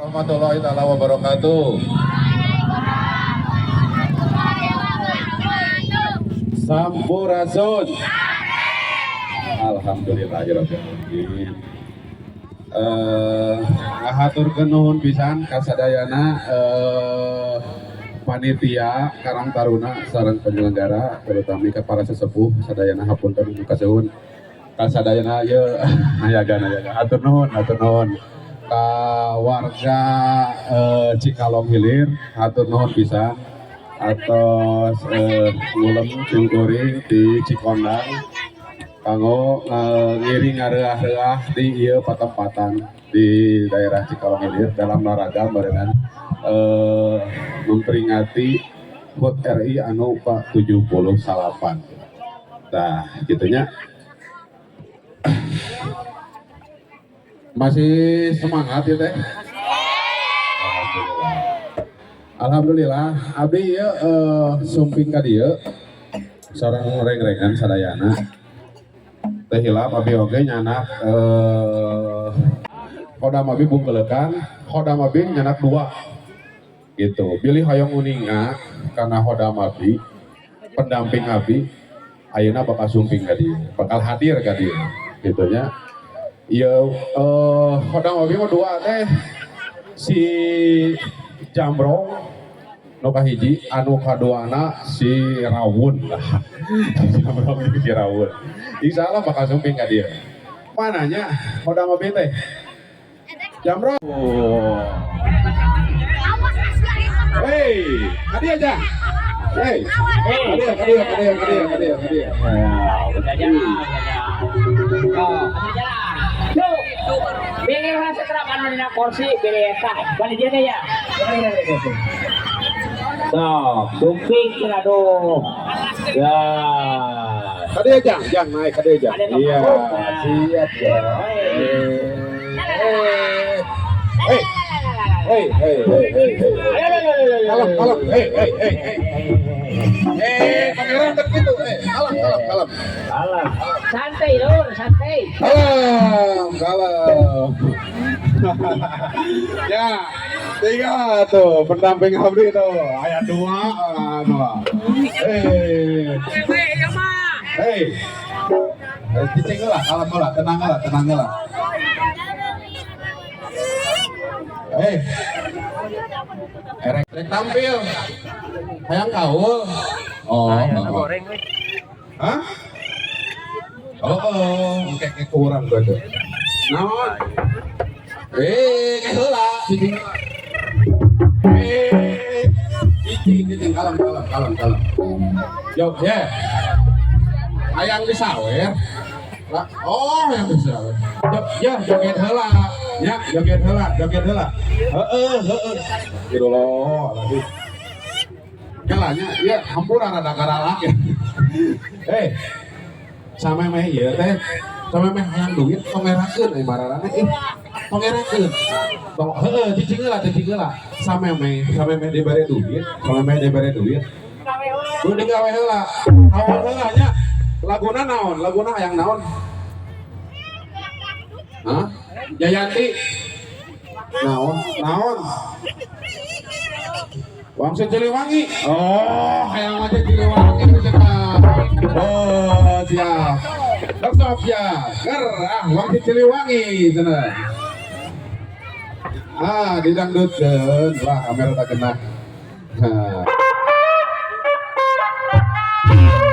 Warahmatullahi taala wabarakatuh. Sampurasun. Alhamdulillahirabbil alamin. Ngahaturkeun nuhun pisan ka sadayana panitia Karang Taruna sareng penyelenggara, terutama ka para sesepuh sadayana. Hapunten kasuhun ka sadayana ieu nayaga nayaga. Hatur nuhun, hatur nuhun ka warga Cikalong Hilir, hatur nuhun pisan atos ngulem simkuring di Cikondang kanggo ngiring ngareah-reah di ieu patempatan di daerah Cikalong Hilir dalam raraga barengan memperingati HUT RI anu ka-78. Nah, gitunya. Masih semangat ya, Teh? Alhamdulillah. Alhamdulillah, abdi ieu sumping ka dieu sareng reng-rengan sadayana. Teh hilap abdi oge nyanak khodam abi bungkeulekan, khodam abi nyanak dua gitu. Bilih hoyong uninga karena khodam abi, pendamping abi ayeuna bakal sumping ka dieu, bakal hadir ka dieu gitu nya. Ieu khodam abi mah dua teh, si Jambrong nu kahiji, anu kaduana si Rawun lah. Si Jambrong jeung si Rawun. Insyaallah bakal sumping ka dieu. Mananya khodam abi teh? Jambrong. Hei, hadiah aja. Hei, hadiah, hadiah, hadiah, hadiah, hadiah, hadiah. Udah jalan, udah jalan. Oh, udah jalan. Yuk, bilih lah sekerap anu dina kursi, bilih eta. Balik dia deh ya. Sok, sumping cenah aduh. Ya. Hadiah jang, jang naik hadiah jang. Iya, siap ya. Hei, hei, hei, hei, hei, hei. Kalem, kalem, hei, hei, hei, hei. Pangeran kan gitu, kalem, kalem, kalem. Kalem. Santai lur, santai. Kalem, kalem. Ya, tiga tuh pendamping abdi tuh. Ayat dua, dua. Hei, hei. Cicing lah, kalem lah, tenang lah, tenang lah. Hei, erek rek tampil. Hayang kaul. Oh, oh. Hah? Oh, kayak kurang gue tuh. Naon? Kayak heula, cicing. Cicing, cicing, kalem, kalem, kalem, kalem. Yo, ya. Hayang disawer. Lah, oh, yang disawer. Ya, joget heula. Ya, joget heula, joget heula. Heeh, heeh. Gitu loh, lagi. Kelanya, ya hampura rada karalak ya. Sampe meh ieu teh, sampe meh hayang duit tong ngerakeun euy mararane ih. Tong ngerakeun. Tong heeh cicing heula, cicing heula. Sampe meh dibere duit, sampe meh dibere duit. Kudu digawe heula. Awal heula nya. Laguna naon? Laguna hayang naon? Hah? Jayanti. Naon? Naon? Wangsit Siliwangi. Oh, hayang aja Siliwangi cenah. Oh, siap. Sok sok ya. Ger ah Wangsit Siliwangi cenah. Ah, didangdutkeun. Wah, kamera tak kena. Nah. Hey.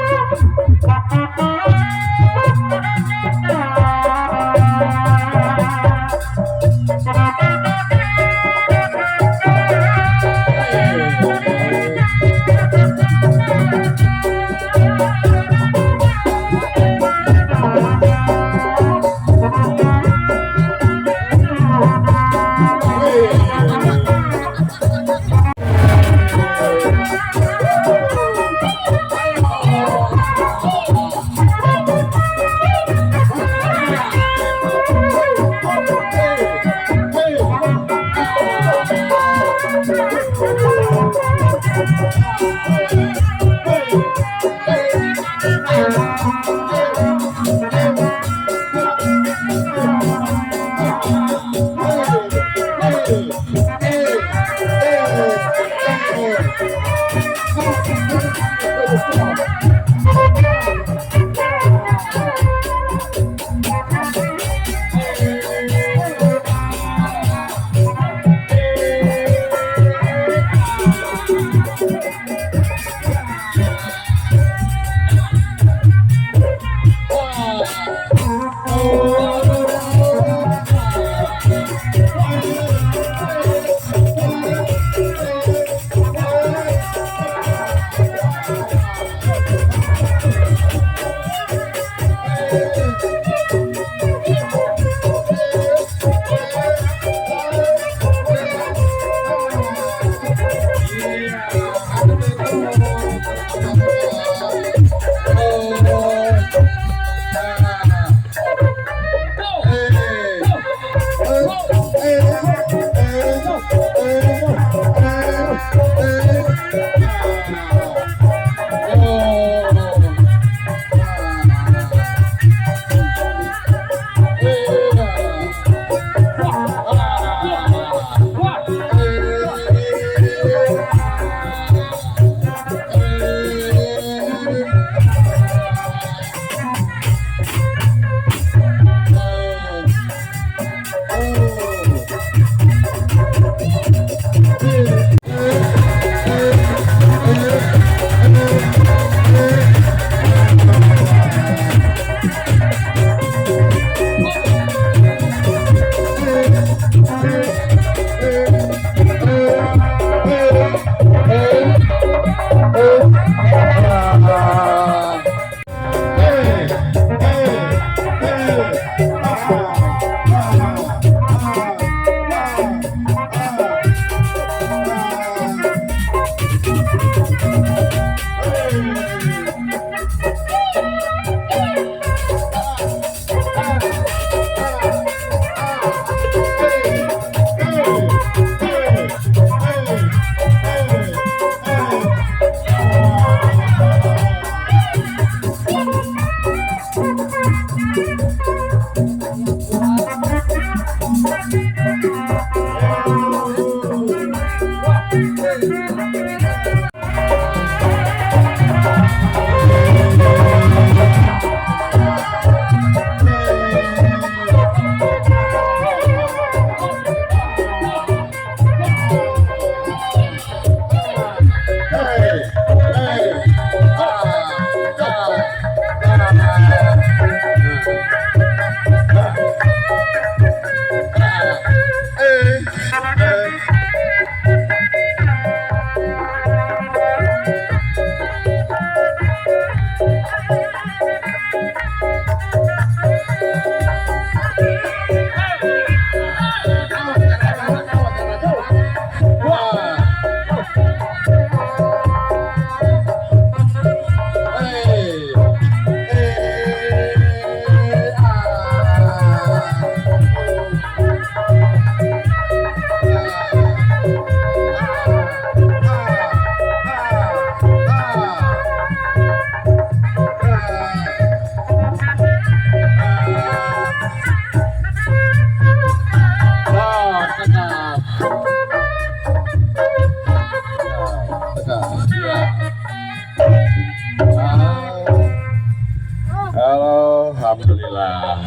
Alhamdulillah.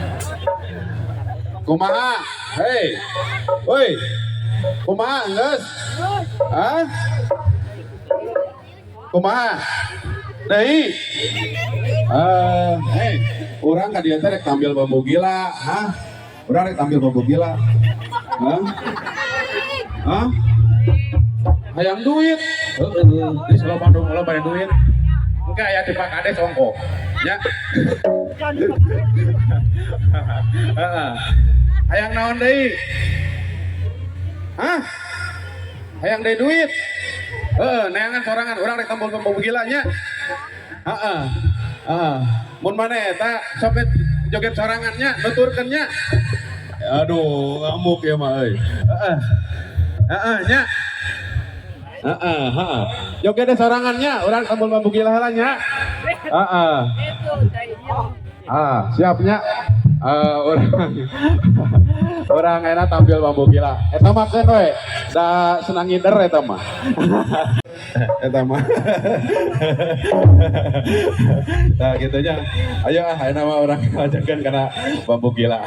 Kumaha? Hei. Woi. Kumaha geus? Hah? Kumaha? Deui. Hei, urang ka dieu teh rek tampil bambu gila, hah? Urang rek tampil bambu gila. Hah? Hah? Hayang duit. Heeh, di Solo Bandung lo bari duit. Engke aya di Pak Kades ongko. Ya. Heeh. Hayang naon deui? Hah? Hayang deui duit. Heeh, neangan sorangan urang rek tampil bambu gila nya. Heeh. Heeh. Mun maneh eta sok joget sorangannya, nuturkeun nya. Aduh, ngamuk ya mah euy. Heeh. Heeh nya. Heeh, heeh. Joget sorangannya, urang tampil bambu gila heula nya. Heeh. Ah, siapnya. Urang urang enak tampil bambu gila. Eta mah keun we. Da senang ngider eta mah. Eta mah. Nah, gitu nya. Ayo ah, ayeuna mah urang ajakeun kana bambu gila.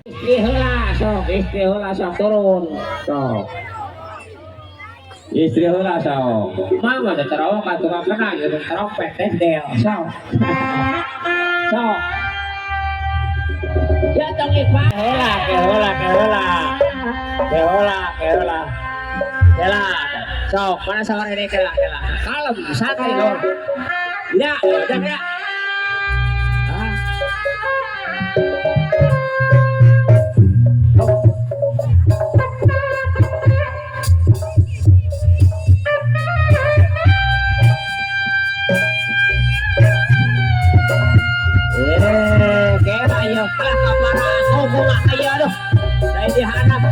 Istri heula sok, istri heula sok turun. Sok. Istri heula sok. Mama teh terowok atuh kena gitu trompet teh del sok. Sok. Ya tong ipa. Heula, heula, heula. Heula, heula. Heula. Sok, mana sawar ini kela, kela. Kalem, santai dong. Ya, udah ya. Ah. Eh, kela yo. Alah kapara aku bunga kayo aduh. Lain dihanap.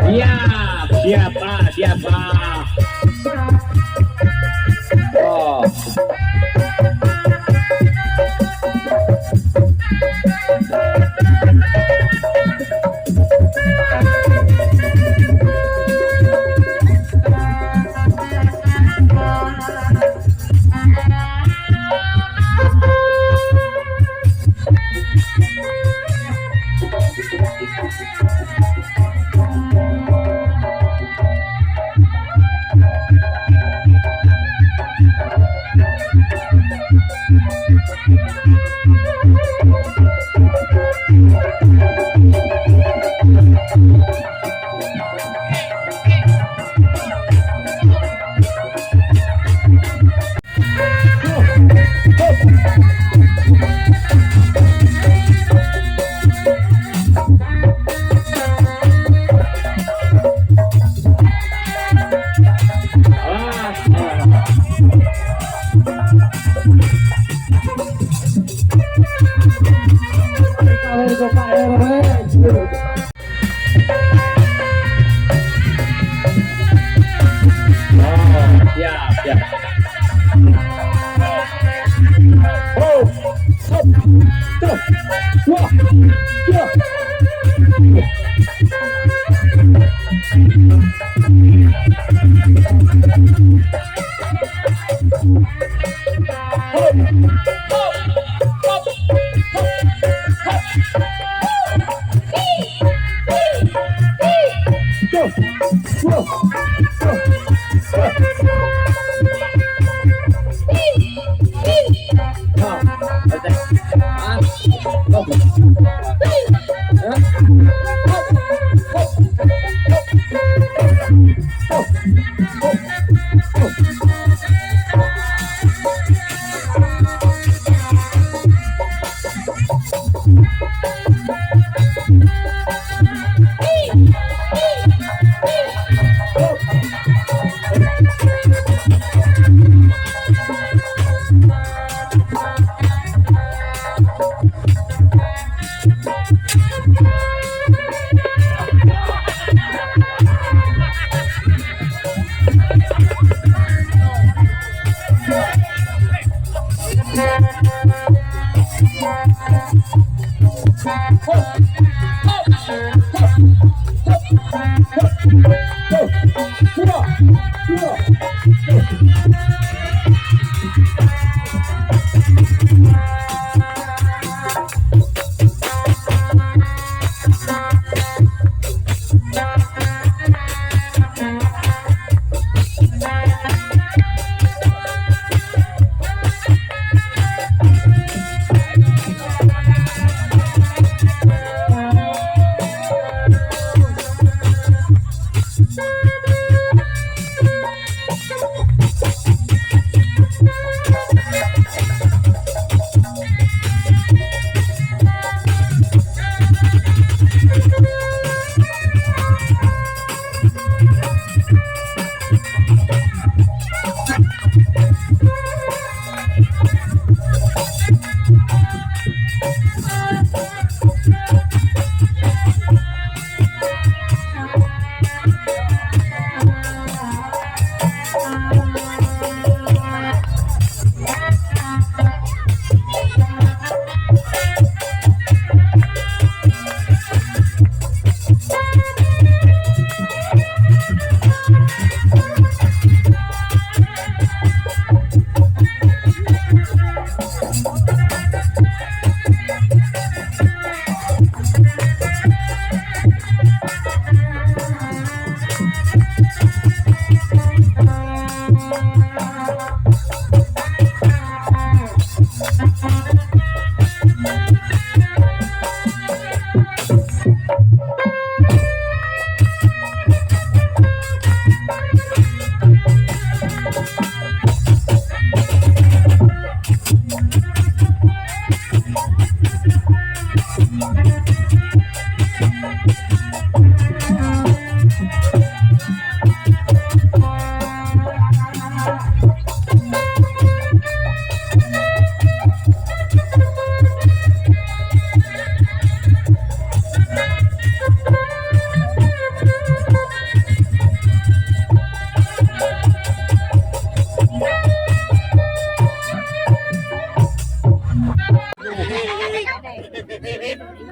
Siap, siapa, siapa. Oh.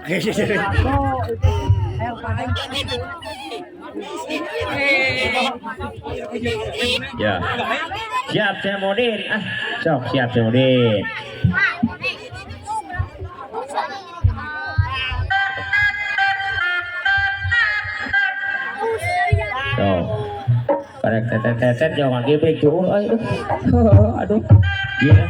Ya. Siap Cemudin. Ah, sok siap Cemudin. Sok. Karek tetet-tetet jangan gibrik tuh. Aduh. Aduh. Iya.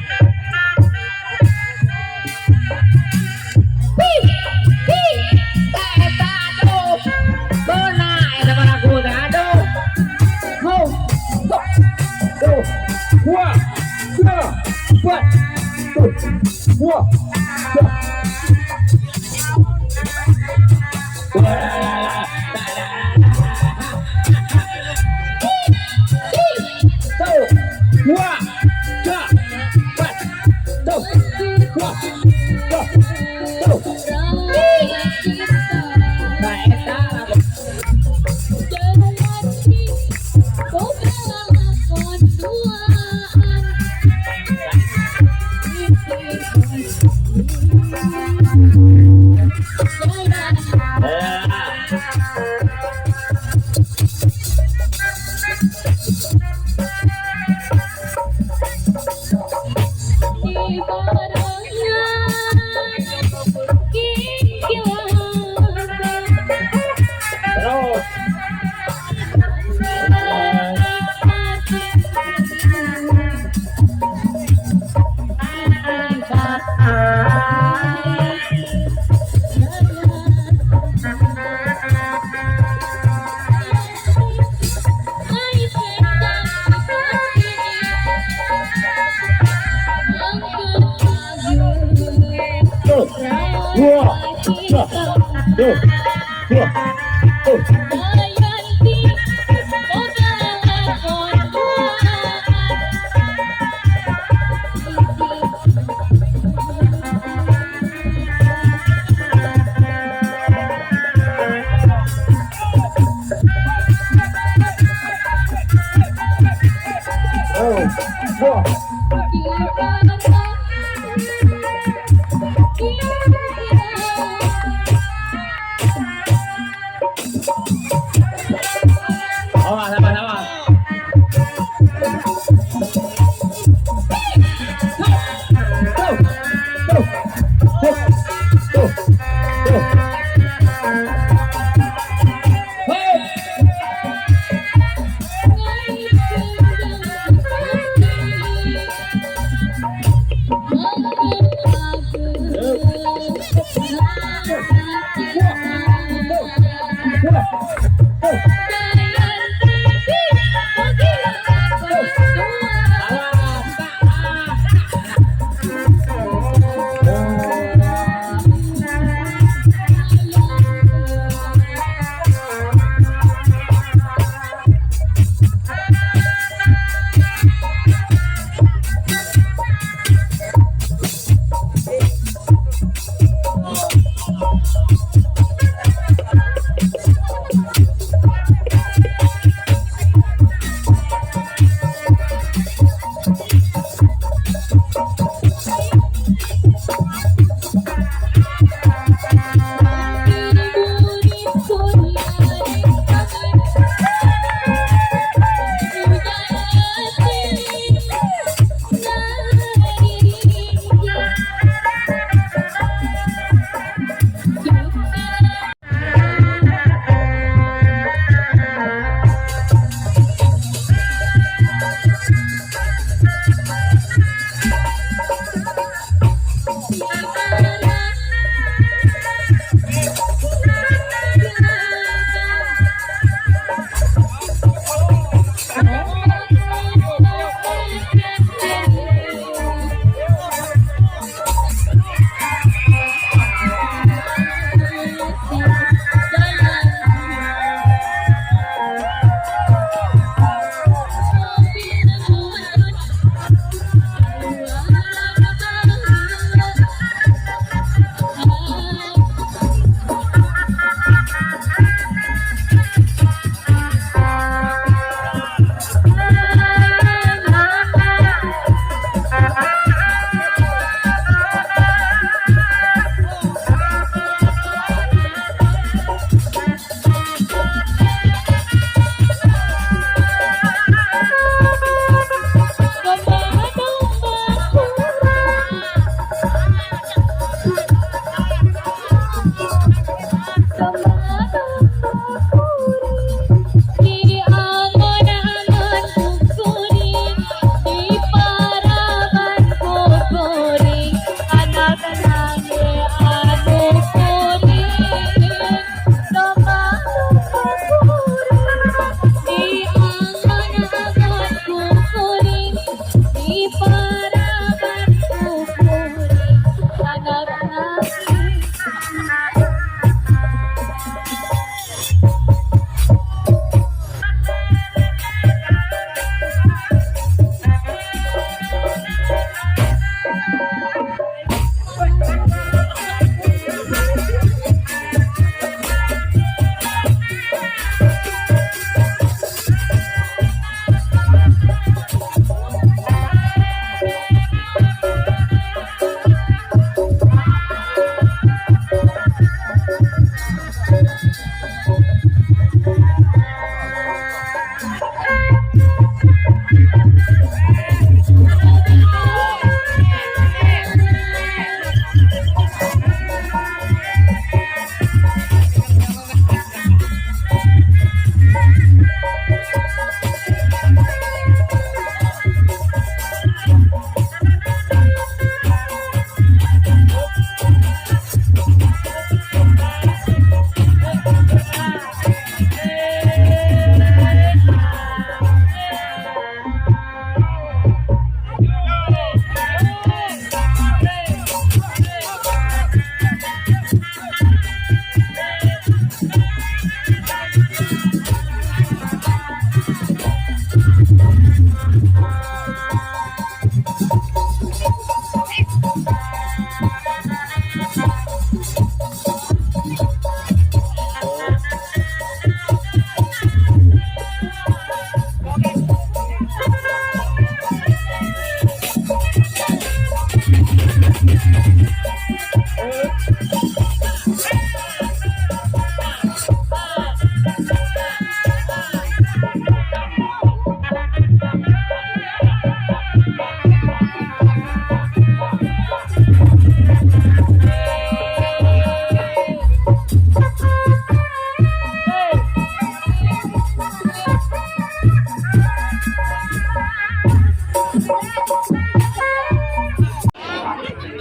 Terus. Awas, awas, awas.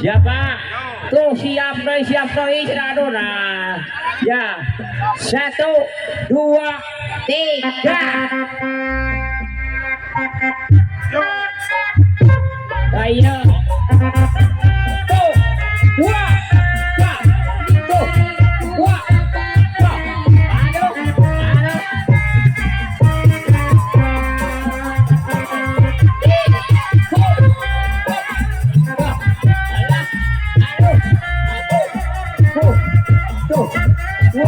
Siapa? Tuh siap doi, siap doi, aduh nah. Ya, 1, 2, 3. Ayo. Tuh, 2, 3, tuh, 2, 3. Aduh, aduh. Tuh, 2, 3.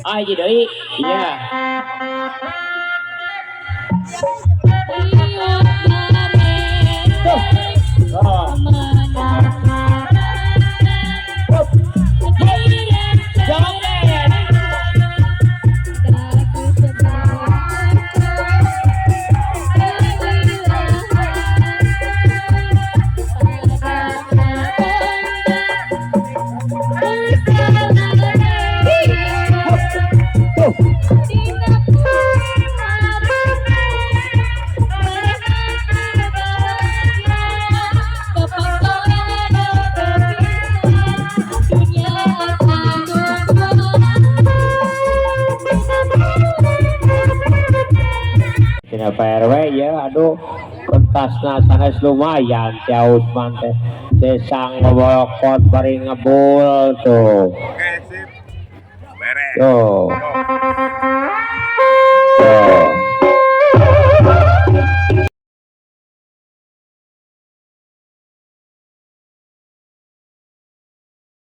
Ah, hiji deui. Iya. Tuh. Oh. Hup. Joget. Tuh. Tina Pak RW ya, aduh, pentasna sanes lumayan si Usman teh. Desang ngobolokot bari ngebul tuh. Oke, sip. Beres. Tuh. Yo.